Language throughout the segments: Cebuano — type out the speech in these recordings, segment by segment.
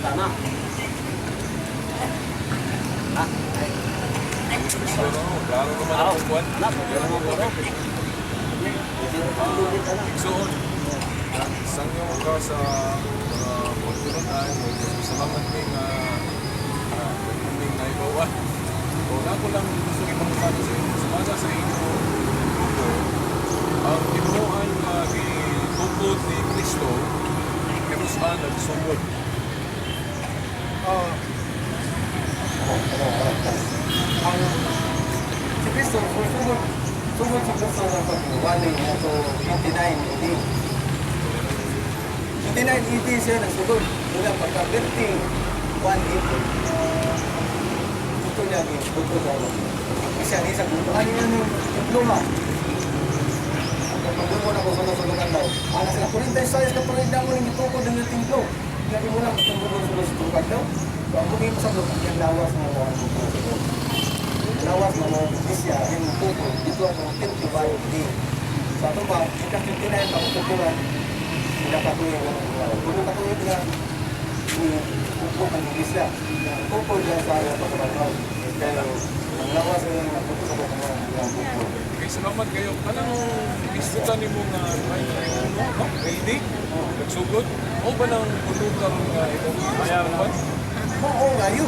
Tama. Ha? So, no, klaro naman ang kuwan. Anak, ano mo ko? Igsoon, sangyo ka sa mga pagtulunan, salamat ni nga nagmuming na ibawan. O na ko lang gusto ipangutana sa inyo, sumasa sa inyo grupo, ang tinuoan nga gitukod ni Kristo, kanus-an nagsugod? Ah, ang si Kristo, sugod, sugod si Kristo ng pagwali niya, so 89 AD. 89 AD siya nagsugod. Mula pagka 31 AD. Ito niya, ito niya. Isa, isa, ano yan yung diploma? Pagdumo na ko sulod-sulogan daw. Ana sila, 46 ka pa rin mo ning gitukod ng tinglo. Kaya mo lang kung sulod-sulogan daw. So ang bugay mo sa loob, ang lawas mo ang tukod. Lawas mo mo isya, yung tukod, dito ang 51 D. Sa ato pa, ika 59 ang tukuran, sila katuig ang puno katuig na ni tukod ang iglesia. Ang tukod niya sa iyang pagkabalhaw. Kaya ang lawas niya ng tukod sa pagkabalhaw ang tukod. Okay, salamat kayo. Kanang isgutan nimo nga 931, no? AD? Nagsugod? O ba nang puno karon nga imong ipasakpan? Oo, kayo.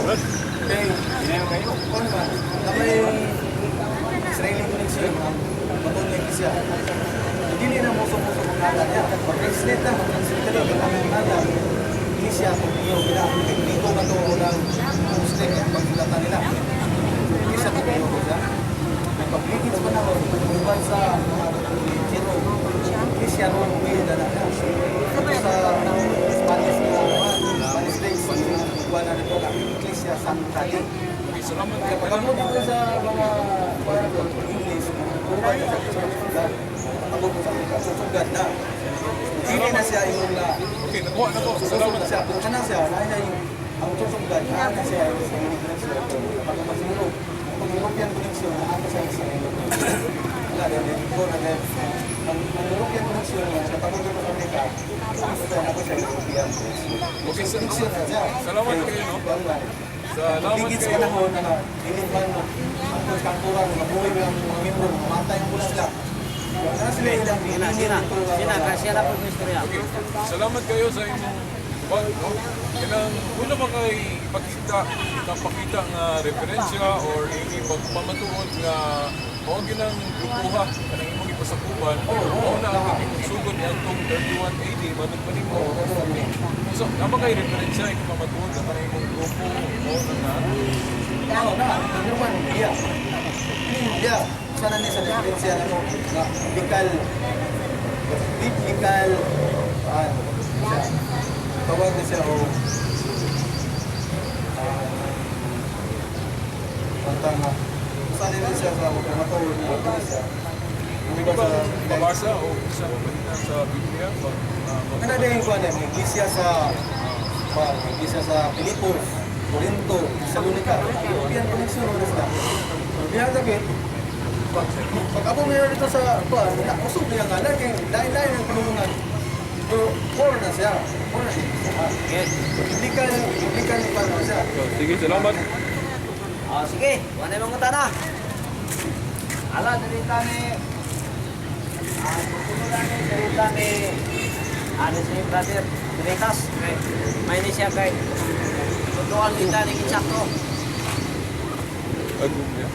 Kay, kayo. Kung ba, namay Israeli connection, ang baton ng isya. Hindi na muso-muso kung ngalan niya. Mag-translate na, mag-translate na, kung ang ngalan. Isya, kung iyo, ginahulog dito na to ng Muslim, ang pagsulatan nila. Isya, kung iyo ko siya. May pagligid pa na ako, uban sa mga Jero. Isya, ron, uwi na na. Ito sa Spanish na, Spanish days, buwan na nito, ang Iglesia Santa Di. Okay, salamat Kaya kayo. pag mo dito sa mga parang English, puro ba sa Church of God? Ako po sa Amerika, Church of God na. Hindi na siya yung na, Okay, nakuha na ko. susok Salamat. na siya. Kung kana siya, na niya yung, ang Church of God, na na siya yung sa unique connection. Pag mas Europe, pag European connection, na na siya sa unique connection. Wala, then, go na then, ang European connection, sa pagod ko sa Amerika, gusto na ako sa European connection. Okay, Connection na siya. salamat kayo, no? Wala. Salamat Ligid sa kayo. panahon na dili man ang kantura mga buhay ang mga miyembro, mga matay ang pula sila. Wala sila ilang Sina, sina. Sina, kasi na po yung istorya. Okay, salamat kayo sa inyong tubag, no? Kanang wala ba kay ipakita, ipakita nga referensya or ini pagpamatuod nga mao ginang grupuha kanang imong ipasakupan, mao na ang sugod niadtong 31 AD matod pa nimo. So, naa ba kay referensya ipamatuod nga kanang imong grupo mao na nga? Oo na, ano man iya. Iya, sana ni sa referensya na mo na biblical biblical ano siya. Tawag na siya o ah, nga. Sana ni siya sa pamatuod na siya. Pwede ba mabasa o sa balita sa Biblia? Kana din ko na iglesia sa pa iglesia sa Filipos, Corinto, Thessalonica. European connection na sila. Diha sa kay pag pag ako meron dito sa kuan, na usog niya nga kay lain-lain ang panungan. Pero four na siya. Four na siya. Okay. Biblical, biblical pa na siya. Sige, salamat. Oh, sige, wala mong utana. Ala, dali tani. Ah, puno lang ni dali tani. Ano si brother, Dilitas. Kay may ni siya kay. Tutuan kita ni insakto. Agum ya.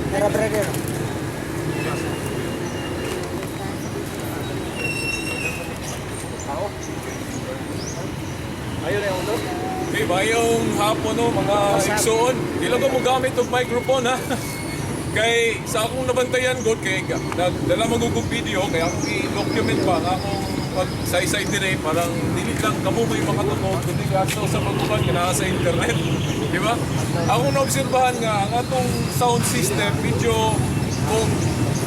Pero brother. Ayun na yung ulo. Okay, bayong hapon no, mga igsoon. Di lang ko mo gamit og microphone ha. Kay sa akong nabantayan god kay nagdala magugug video kay akong i-document pa nga akong pag saysay dire parang dili lang kamo may makatungog kundi gasto sa pagkukan nga naa sa internet. Di ba? Akong naobserbahan nga ang atong sound system medyo kung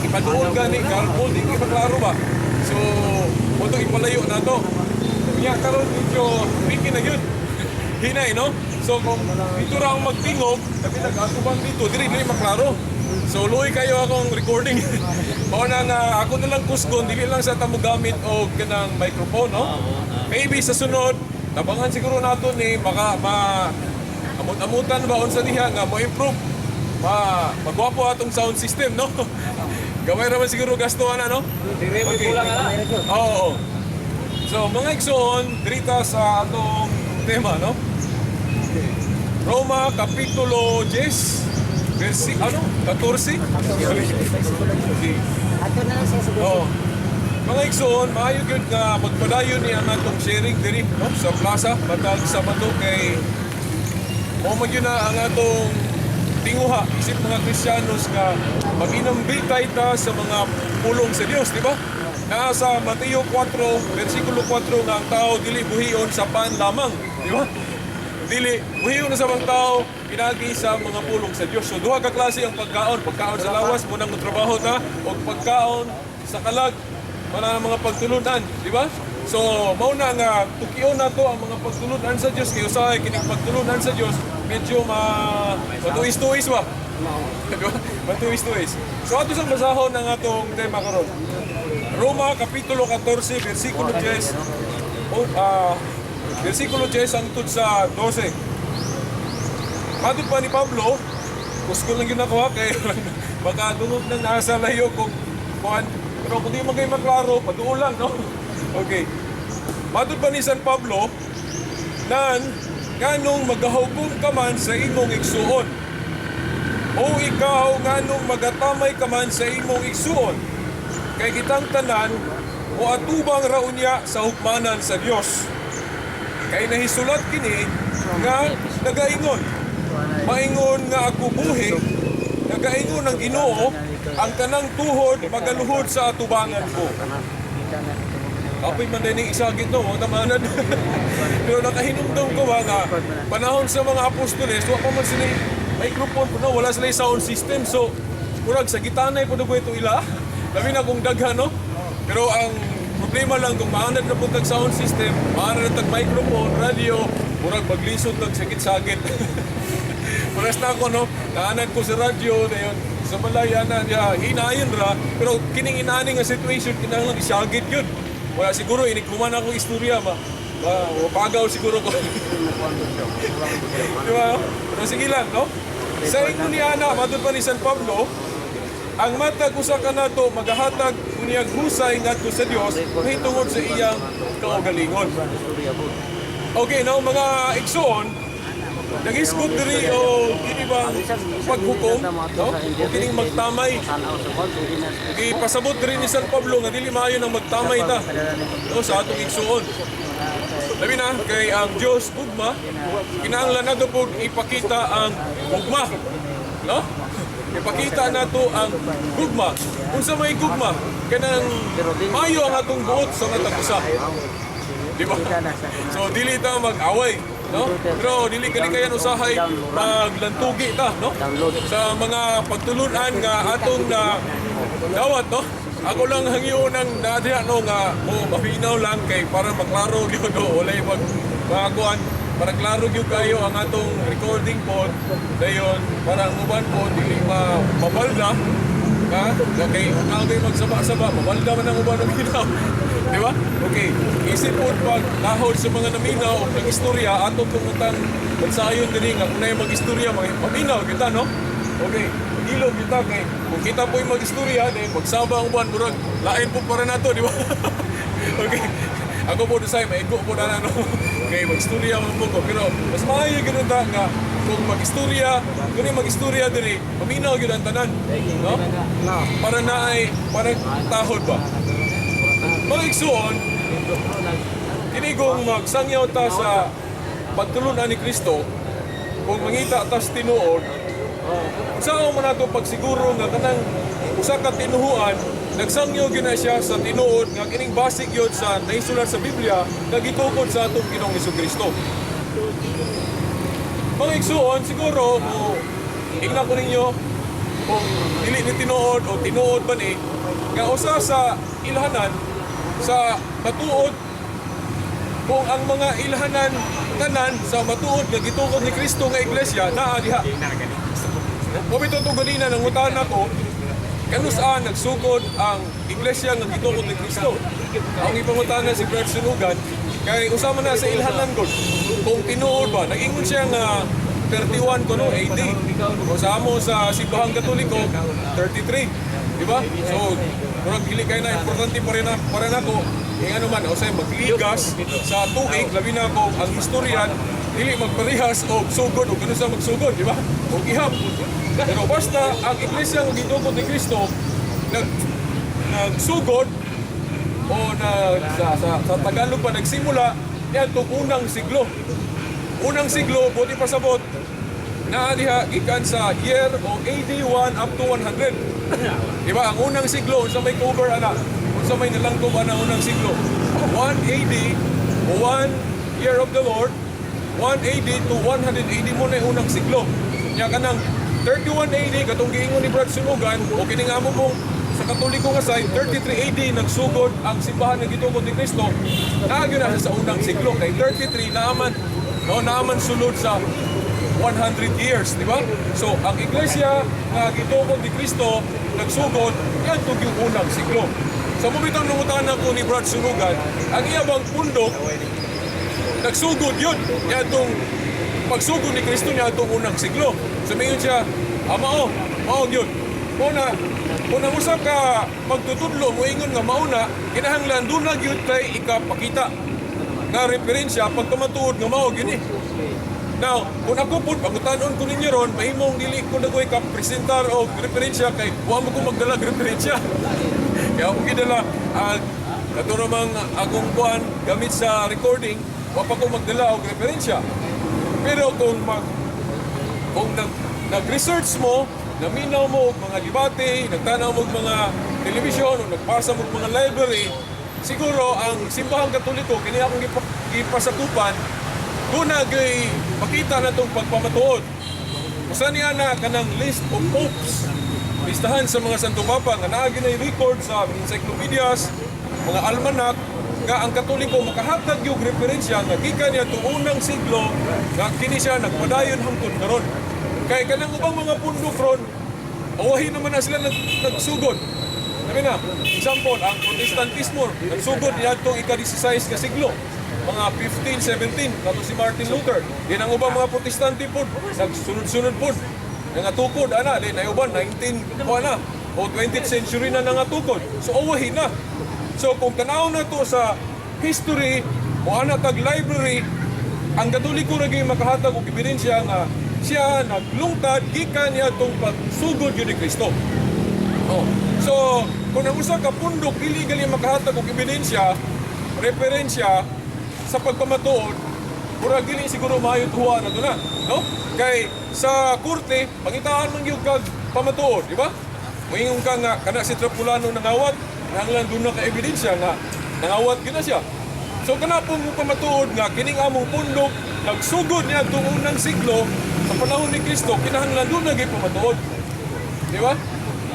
ipaduol gani garble di kay maklaro ba. So, utong ipalayo na to. Nya karon medyo tricky na yun. Hinay, no? So kung dito ra ang magtingog, labi nag-atubang dito, dili dili maklaro. So luoy kayo akong recording. Mao na nga ako na lang kusgon, dili lang sa tamo gamit og kanang microphone, no? Maybe sa sunod Tabangan siguro nato ni maka ma amot-amutan ba unsa diha nga mo improve. Ma magwapo atong sound system, no? Gamay ra man siguro gastuhan, ano? Okay. Oo. So, mga igsoon, dirita sa atong tema, no? Roma Kapitulo 10, versi, ano? 14? Okay. Ato na lang siya sa Oo. Mga igsoon, maayo gyud nga magpadayon ni ang atong sharing diri, no, sa plaza matag Sabado kay mao man gyud na ang atong tinguha isip mga Kristiyanos nga maginambitay ta sa mga pulong sa Dios, di ba? Naa sa Mateo 4 versikulo 4 nga ang tao dili buhion sa pan lamang, di ba? Dili buhion na sa mga tao pinagi sa mga pulong sa Dios. So duha ka klase ang pagkaon, pagkaon sa lawas mo nang trabaho ta o pagkaon sa kalag para ang mga pagtulunan, di ba? So, mao na nga tukion nato ang mga pagtulunan sa Dios kay usahay kining pagtulunan sa Dios medyo ma matuis-tuis ba? Di ba? Matuis-tuis. So ato sa basahon ang atong tema karon. Roma kapitulo 14 versikulo 10 o versikulo 10 hangtod sa 12. Matod pa ni Pablo, kuskol lang yun ako ha, kay baka dungog nang nasa layo kung kuan. Pero kung di man kayo maklaro, paduol lang, no? Okay. Matod pa ni San Pablo, nan, nganong magahukom ka man sa imong igsuon. O ikaw, nganong magatamay ka man sa imong igsuon. Kay kitang tanan, o atubang raunya sa hukmanan sa Dios. Kay nahisulat kini nga nagaingon. Maingon nga ako buhi, nagaingon ang Ginoo, ang kanang tuhod magaluhod sa atubangan ko. Kapoy man din yung isagit, no, mga tamanan. Pero nakahinumdum ko ba nga, panahon sa mga apostoles, wa pa man sila microphone po na, wala sila sound system. So, murag sa gitanay po na ito ila. Labi na kung daghan, no? Pero ang problema lang, kung maanad na po tag sound system, maanad na tag microphone, radio, murag maglisod tag sakit-sakit. Pares na ako, no? Naanad ko sa radyo, na yun. Sa Malaya na, ya, hinayon ra. Pero kining inani nga situation, kinahanglan isagit yun. Wala siguro, inikuman akong istorya, ma. Ma, pagaw siguro ko. Di ba? Pero sige lang, no? Sa ingon ni Ana, matod pa ni San Pablo, ang matag usa ka nato magahatag unyag husay ngadto sa Dios mahitungod sa iyang kaugalingon. Okay, now mga igsoon, nagisgot diri o kini bang paghukom, no? O kining magtamay. Gipasabot diri ni San Pablo nga dili maayo nang magtamay ta, no, sa atong igsuon. Labi na kay ang Dios gugma, kinahanglan nato pud ipakita ang gugma, no? Ipakita nato ang gugma. Unsa may gugma? Kanang maayo ang atong buot sa matag usa. Di ba? So dili ta mag-away, no? Pero dili kani kayan usahay maglantugi ta, no? Sa mga pagtulunan nga atong na dawat, no? Ako lang hangyo ng naadiha, no, nga mo mabinaw lang kay para maklaro gyud, no, walay mag makakuan para klaro gyud kayo ang atong recording po dayon para ang uban po dili ma mabalda. Ha? Okay, kung kayo magsaba-saba, mabalda man ang uban ng minaw. Di ba? Okay, isip po pag lahod sa mga naminaw o nag-istorya, ato pumutang bansayon diri nga kung na mag-istorya, maminaw kita, no? Okay, magilog kita kay kung kita po'y mag-istorya, then magsaba ang uban, murag, lain po para nato, di ba? Okay. Ako po dusay, maigo po na no. Okay, mag-istorya man po ko. Pero mas maayo gyud ta nga kung mag-istorya, kung yung mag-istorya diri, paminaw gyud ang tanan, no? Para na ay para tahod ba. Mga igsuon, kini kung magsangyaw ta sa pagtulunan ni Kristo, kung mangita ta sa tinuod, unsaon man nato pagsiguro nga kanang usa ka tinuhuan nagsangyo gyud na siya sa tinuod nga kining basic gyud sa naisulat sa Biblia nga gitukod sa atong Ginoong Kristo? Mga igsuon, siguro mo ingna ko ninyo kung dili ni tinuod o tinuod ba ni nga usa sa ilhanan sa matuod, kung ang mga ilhanan tanan sa matuod nga gitukod ni Kristo nga iglesia naa diha. Kung ito ito ganina, nangutan ako, kanusaan nagsugod ang iglesia nga gitukod ni Kristo? Ang ipangutana si Brad Sunugan, Kay usa man na sa ilhanan gud. Kung tinuod ba, nag-ingon siya nga 31 kuno AD. O sa amo sa Simbahang Katoliko 33. Di ba? So, murag dili kay na importante pa rin na para nako. Kaya ano man, o sa magligas sa tuig, labi na ako ang historian, dili magparehas og sugod o ganun sa magsugod, di ba? O ihap. Pero basta ang iglesia ng gidukot ni Kristo nagsugod o na sa Tagalog pa nagsimula niadtong unang siglo. Unang siglo, buti pasabot, naa diha gikan sa year o AD 1 up to 100. Di ba? Ang unang siglo, unsa may cover ana? Unsa may nalangkob ana unang siglo? 1 AD, 1 year of the Lord, 1 AD to 100 AD mo na yung unang siglo. Nya kanang 31 AD katong giingon ni Brad Sunugan o kini nga mo kung sa Katoliko nga side 33 AD nagsugod ang simbahan ng gitukod ni Kristo. Naa gyud na siya sa unang siglo kay 33 naaman, no, naaman sulod sa 100 years, di ba? So, ang iglesia nga gitukod ni Kristo nagsugod ngadto yung unang siglo. Sa so, bitong nangutana ko ni Brad Sunugan, ang iya bang pundok nagsugod yun niadtong pagsugod ni Kristo niadtong unang siglo. So mayon siya, mao, mao yun. Muna, kung ang usa ka magtutudlo moingon nga mauna, kinahanglan doon na gyud kay ikapakita nga referensya pagkamatuod nga mao gyud ni. Now, kung ako po, pagutanon ko ninyo ron, mahimong dili ko nagoy ka presentar og referensya kay wa mo ko magdala og referensya. Kaya ako gidala ang kato namang akong kuan gamit sa recording, wa pa ko magdala og referensya. Pero kung nag-research mo, naminaw mo og mga debate, nagtanaw mo og mga telebisyon, o nagbasa mo og mga library, siguro ang Simbahang Katoliko kini akong gipasakupan, doon na gay makita na itong pagpamatuod. Usa niya na kanang list of popes, listahan sa mga Santo Papa nga naa gyud record sa encyclopedias, mga almanak, nga ang Katoliko makahatag yung referensya nga gikan niya unang siglo nga kini siya nagpadayon hangtod karon. Kay kanang ubang mga pundok ron, awahin naman na sila nagsugod. Sabi na, example, ang Protestantismo, nagsugod niadtong ika-16 nga siglo, mga 15, 17, kato si Martin Luther. Din ang ubang mga Protestante po, nagsunod-sunod po. Nangatukod, ana, din ay uban, 19, o ana, o 20th century na nangatukod. So, awahin na. So, kung tanaw na to sa history, o ana tag library, ang Katoliko ra gyud makahatag og ebidensya nga siya naglungtad gikan niya tong pagsugod yun ni Kristo. Oh. So, kung ang usa ka pundok dili gali makahatag og ebidensya, referensya sa pagpamatuod, murag dili siguro maayo tuwa na na, no? Kay sa korte, pangitaan man gyud kag pamatuod, di ba? Moingon ka nga kana si Trapulano nangawat, nanglan doon na ka ebidensya nga nangawat gyud na siya. So kana po mo pamatuod nga kining among pundok nagsugod niya itong unang siglo sa panahon ni Kristo, kinahanglan doon na gyud pamatuod. Di ba?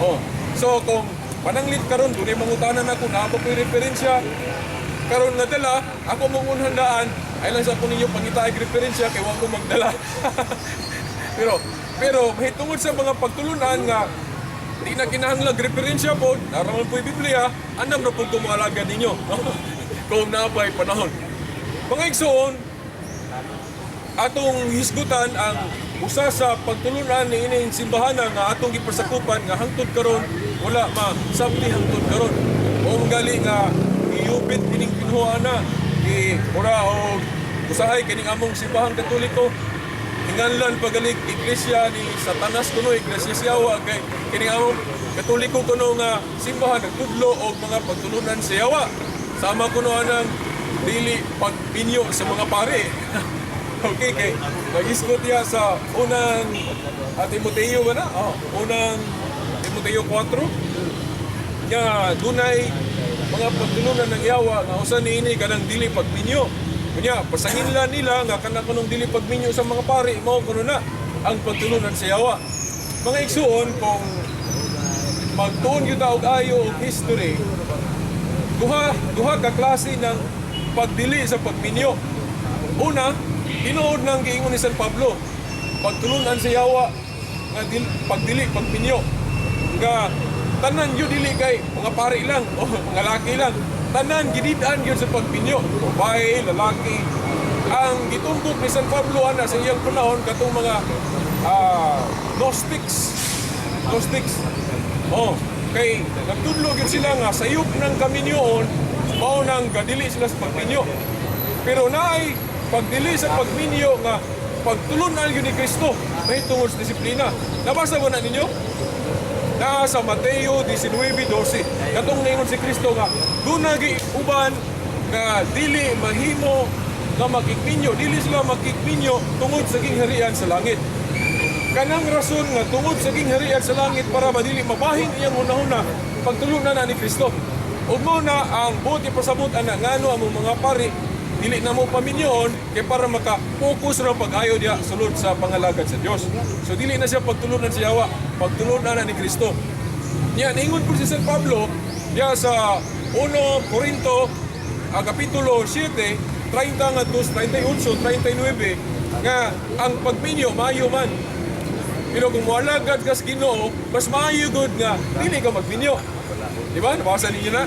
Oh. So kung pananglit karon dunay mangutanan ako naa pa ko'y referensya karon nga dala, ako mong unhandaan ay lang sa ko ninyo pangitaag referensya kay wa ko magdala. Pero pero mahitungod sa mga pagtulunan nga di na kinahanglag referensya po, naraman po yung Biblia, andam na po kumualaga ninyo. Kung napay panahon. Mga igsoon, atong hisgutan ang usa sa pagtulunan ni ining simbahan nga atong gipasakupan nga hangtod karon wala masabti hangtod karon. O gali nga giyupit kining kinuha na gi mura og usahay kining among Simbahang Katoliko hinganlan pagalig iglesia ni Satanas kuno, iglesia siyawa, kay kining among Katoliko kuno nga simbahan nagtudlo og mga pagtulunan sa yawa. Sama kuno anang dili pagpinyo sa mga pare. Okay, kay nag-isgot niya sa unang Timoteo ba na? Oh, unang Timoteo 4 nga dunay mga pagtulunan ng yawa nga usa niini kanang dili pagminyo. Kunya pasanginlan nila nga kana kunong dili pagminyo sa mga pare mao kuno na ang pagtulunan sa yawa. Mga igsuon, kung magtuon gyud ta og ayo og history, duha duha ka klase ng pagdili sa pagminyo. Una, tinuod nang giingon ni San Pablo, pagtulunan sa yawa nga pagdili pagminyo nga tanan yun dili kay mga pari lang o mga laki lang. Tanan gidid-an gyud sa pagminyo, babae, lalaki. Ang gitumbok ni San Pablo ana sa iyang panahon katong mga Gnostics. Gnostics. Oh, kay nagtudlo gyud sila nga sayop ng kaminyoon mao nang gadili sila sa pagminyo. Pero naay pagdili sa pagminyo nga pagtulunan gyud ni Kristo mahitungod sa disiplina. Nabasa ba na ninyo? Naa sa Mateo 19:12. Katong ningon si Kristo nga duna gi uban nga dili mahimo nga makigminyo, dili sila makigminyo tungod sa gingharian sa langit. Kanang rason nga tungod sa gingharian sa langit para madili mabahin iyang hunahuna pagtulunan na ni Kristo. Ug mao na ang buot ipasabot ana ngano ang mga pari dili na mo paminyoon kay para maka-focus ra pag-ayo diha sulod sa pangalagad sa Dios. So dili na siya pagtulunan sa yawa, pagtulunan na ni Kristo. Niya ningon po si San Pablo diha sa 1 Corinto Kapitulo 7, 30 ngadto sa 38, 39 nga ang pagminyo maayo man. Pero kung moalagad ka sa Ginoo, mas maayo gud nga dili ka magminyo. Di ba? Nabasa ninyo na?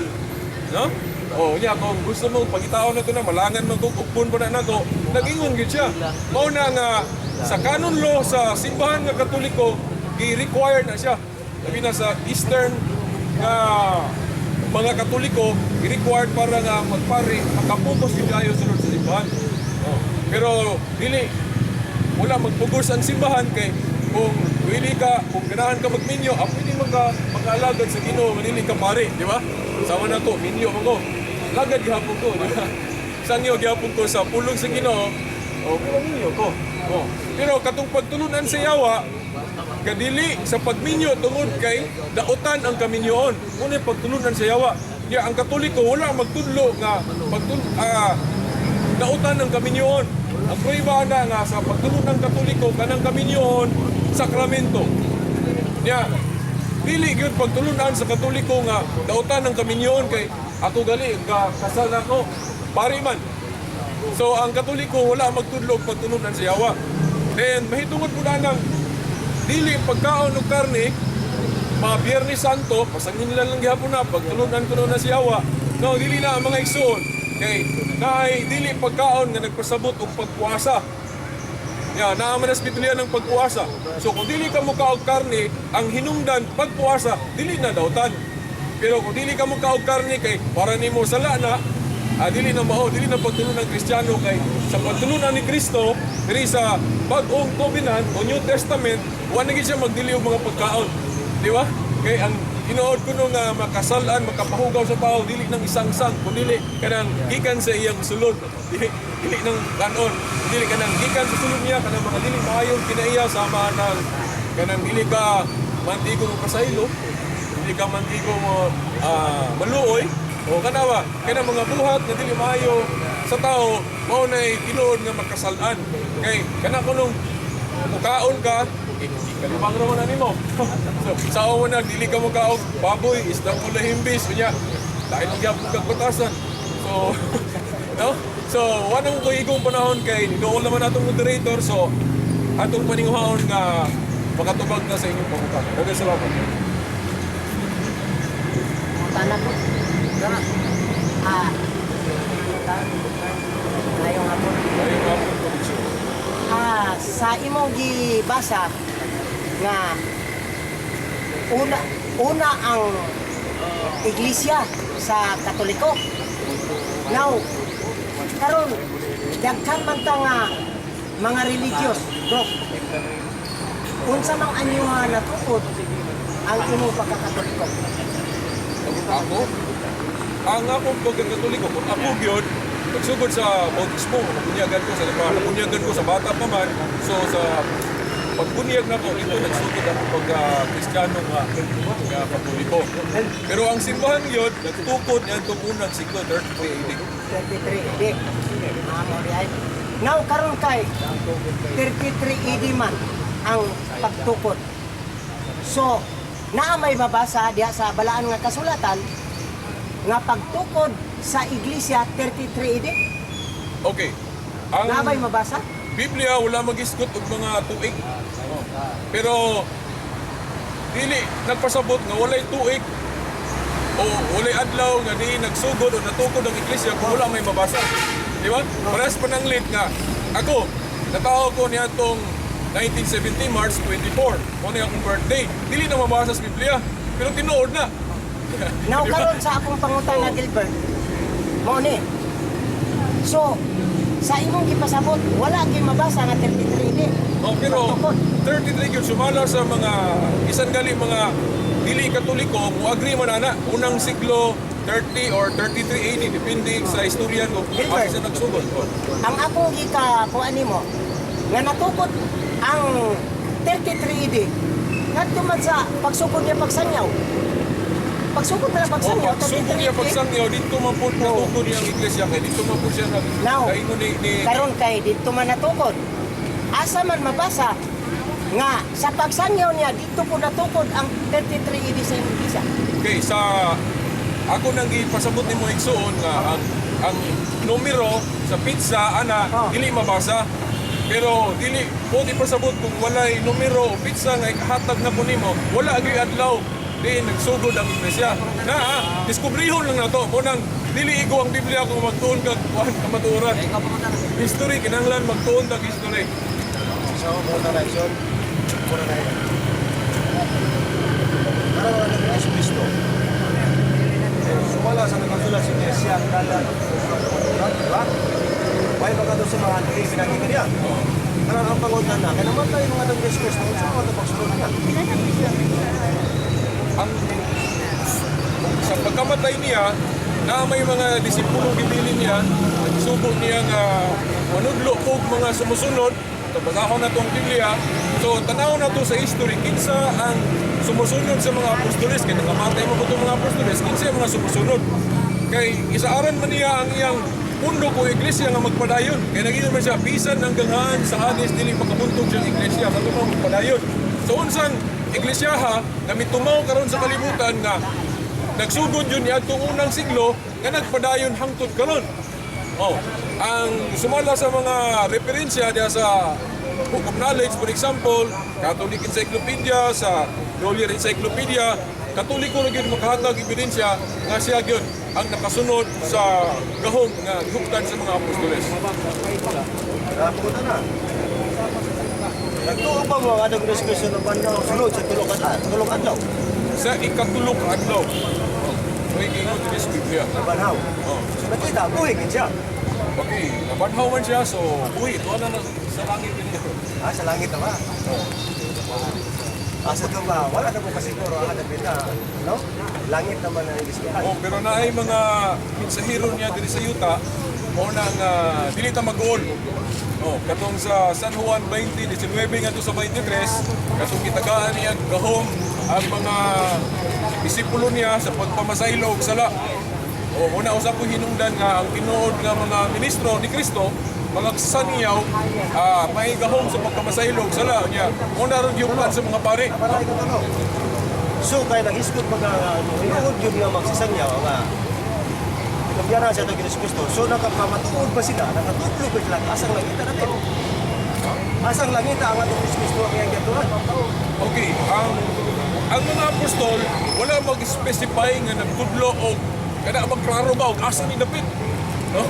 No? Oh, niya kung gusto mo pagitaon na to na malangan man kung ukbon pa na nako, nag-ingon gyud siya. Mao na nga sa canon law sa simbahan nga Katoliko, gi-require na siya. Labi na sa Eastern nga mga Katoliko, gi-required para nga magpari, makapokus gyud ayo sulod sa simbahan. Oh. Pero dili wala magpugos ang simbahan kay kung wili ka, kung ganahan ka magminyo, pwede man ka mag-alagad sa Ginoo, manili ka pare, di ba? Sama na ko, minyo man ko. Lagad gihapon ko, di ba? Sangyo gihapon ko sa pulong sa Ginoo, oh, pero minyo ko. Oh. Pero katong pagtulunan sa yawa, kadili sa pagminyo tungod kay dautan ang kaminyoon. Ngunit pagtulunan sa yawa. Ya, ang Katoliko wala magtudlo nga dautan ng kaminyoon. Ang prueba na nga sa pagtulon ng Katoliko kanang kaminyoon sakramento. Nya, dili gyud pagtulunan sa Katoliko nga dautan ng kaminyoon kay ako gali ga kasal nako pari man. So ang Katoliko wala magtudlo og pagtulunan sa yawa. Then mahitungod po na ng dili pagkaon og karne mga Biyernes Santo, pasangin nila lang gihapon na, pagtulunan ko na si Yawa. No, dili na ang mga igsoon. Kay naay dili pagkaon nga nagpasabot og pagpuasa. Ya, naa man sa Biblia ng pagpuasa. So kung dili ka mukaog karne, ang hinungdan pagpuasa, dili na dautan. Pero kung dili ka mukaog karne kay para nimo sala na, dili na mao, dili na pagtulunan ng Kristiyano kay sa pagtulunan ni Kristo diri sa Bag-ong Covenant o New Testament, wa na gid siya magdili og mga pagkaon. Di ba? Kay ang tinuod kuno nga makasalan, makapahugaw sa tao, dili nang isang-sang, kundi kanang gikan sa iyang sulod. Dili, dili nang kanon, dili kanang gikan sa sulod niya kanang mga dili maayong kinaiya sama nang kanang dili ka mantigo mo pasaylo, dili ka mantigo mo maluoy, o kanawa kanang mga buhat nga dili maayo sa tao, mao nay tinuod nga makasalan. Kay kana kunong mukaon ka, ikalibang ra man na nimo. So, sa una, dili ka mukaog baboy, isdang ulahimbis, unya, dahil ang gyapon kag batasan. So, no? So, wala mo ko igong panahon kay doon naman atong moderator, so atong paninguhaon nga makatubag na sa inyong pangutana. Daghang salamat. Tana po. Tara. Ah. Ngayong hapon. Ngayong hapon, Komisyon. Sa imong gibasa nga una una ang iglesia sa Katoliko. Now, karon daghan man ta nga mga religious, bro. Unsa mang anyuha natukod ang imong pagkakatoliko? Ako? Ang akong pagkakatoliko, kung ako gyud, pagsugod sa bautismo, nabunyagan ko sa nabunyagan ko sa bata pa man, so sa pagbunyag na ko, ito nagsugod ako pagka-Kristiyano nga Katoliko. Pero ang simbahan gyud, nagtukod niya itong unang siglo, 33 AD. 33 AD. Mo di ay. Now karon kay 33 AD man ang pagtukod. So, naa may mabasa diha sa balaan nga kasulatan nga pagtukod sa iglesia 33 AD. Okay. Ang Naa may mabasa? Biblia wala magisgot og mga tuig. Pero dili nagpasabot nga walay tuig O walay adlaw nga di nagsugod o natukod ang iglesia kung wala may mabasa. Di ba? Parehas pananglit nga ako, natao ko niadtong 1970 March 24. Mo ni akong birthday. Dili na mabasa sa Biblia, pero tinuod na. Now Di ba? karon sa akong pangutana, Gilbert, mao ni. So sa imong gipasabot, wala gyud mabasa nga 33 AD. Oh, pero Pagtukod. 33 yun sumala sa mga isan gali mga dili Katoliko mo agree man ana unang siglo 30 or 33 AD, depende sa istorya ko Gilbert. asa siya nagsugod. Oh. Ang akong gika kuan nimo nga natukod ang 33 AD ngadto man sa pagsugod niya pagsangyaw. Pagsugod na Oh, pagsangyaw, pagsugod niya 33 AD. pagsangyaw dito man pud natukod niya ang iglesia kay dito man pud siya nag Now, kaingon ni karon kay didto man natukod. Asa man mabasa nga sa pagsangyaw niya didto po natukod ang 33 AD sa imong iglesia? Okay, sa ako nang gipasabot nimo, igsuon, nga ang numero sa pizza ana dili mabasa. Pero dili po di pasabot kung walay numero o pizza nga ikahatag na po nimo, wala gyud adlaw di nagsugod ang iglesia. Na ha, diskubrihon lang nato mo nang dili igo ang Biblia kung magtuon kag kuan kamatuoran. Ikaw pa. History kinahanglan magtuon kag history. So, muna na yun. Muna na yun. Karon ang Yesu Kristo. Eh, sumala sa nakasulat sa Iglesia ang dala ng kamatuoran, di ba? Why ba sa mga anti pinagin niya? Karon ang pangutan na, kaya namatay mga ng Yesu Kristo, unsa man ang pagsunod niya? Ang sa pagkamatay niya na may mga disipulo gibilin niya, nagsubo niya nga manudlo og mga sumusunod. So, basahon na tong Biblia. So tanaw na to sa history kinsa ang sumusunod sa mga apostoles kay nakamatay mo itong mga apostoles, kinsa ang mga sumusunod kay isaaran man niya ang iyang pundo ko iglesia nga magpadayon kay naging man siya bisan hanggang haan sa Hades dili makabuntog siyang iglesia sa tumaw magpadayon. So unsang iglesia ha nga mitumaw karon sa kalibutan nga nagsugod yun niadtong unang siglo nga nagpadayon hangtod karon? Oh, ang sumala sa mga referensya diya sa Book of Knowledge, for example, Catholic Encyclopedia, sa Grolier Encyclopedia, Katoliko ra gyud makahatag ebidensya nga siya gyud ang nakasunod sa gahom nga gihuptan sa mga apostoles. Ah, pangutan na. Nagtuo pa mo ang atong Yesu Kristo na bandaw sunod sa tulok adlaw? Sa ikatulo ka adlaw. Oh, may giingon dinhi sa Biblia. Nabanhaw. Oh. Nakita, buhi gid siya. Okay, nabanhaw man siya, so uy, tuwa na na sa langit niya. Ah, sa langit na ba? Ah, sa ito ba? Wala na po kasiguro ang hanapin na, no? Langit naman ang ibisihan. Oh, pero naay mga mensahero niya diri sa yuta mo nang dili ta mag-uol. Oh, katong sa San Juan 20:19 ngadto sa 23, katong gitagaan niya gahom ang mga disipulo niya sa pagpamasaylo og sala. Oh, una usab ko hinungdan nga ang tinuod nga mga ministro ni Kristo mga saniyaw may gahom sa pagpamasaylo og sala niya. Muna ron yung sa mga pari. Para ikaw tanong. So, kaya nanghisgot mga tinuod yun nga magsisangyaw nga Kambyara sa itong Yesu Kristo. So, nakapamatuod ba sila? Nakatudlo ba sila? Asang langita natin? Asang langita ang atong Yesu Kristo ang iyang gaturan? Okay, ang mga apostol wala mag-specify nga nagtudlo og kada magklaro ba og asa ni dapit. No?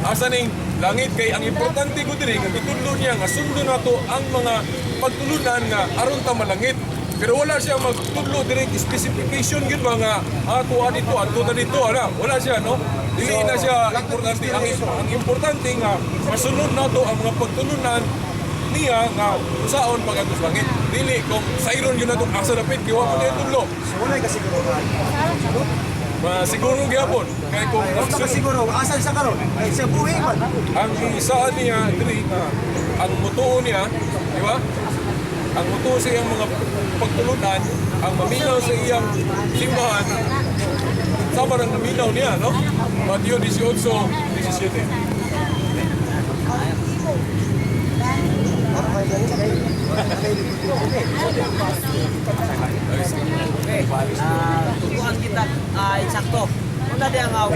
Asa ning langit kay ang importante ko diri nga gitudlo niya nga sundo nato ang mga pagtulunan nga aron ta malangit. Pero wala siya magtudlo direct specification gid ba nga tuwa dito, adto ta dito, ala. Wala siya, no? Dili na siya importante. Ang importante nga masunod nato ang mga pagtulunan niya nga saon pag-adto sa langit. Dili kung sayron yun natong asa dapit kay wa man niya tudlo. So, wala kasiguruhan. Masiguro gyapon kay kung Ay, wala kasiguro. Asan sa karon? Ay, sa buhi man. Ang isaan niya diri nga ang mutuo niya, di ba? Ang mutuo sa iyang mga pagtulunan, ang maminaw sa iyang simbahan, sama ng naminaw niya, no? Mateo 18:17. Okay. Tutuan kita eksakto. Una di ang mo.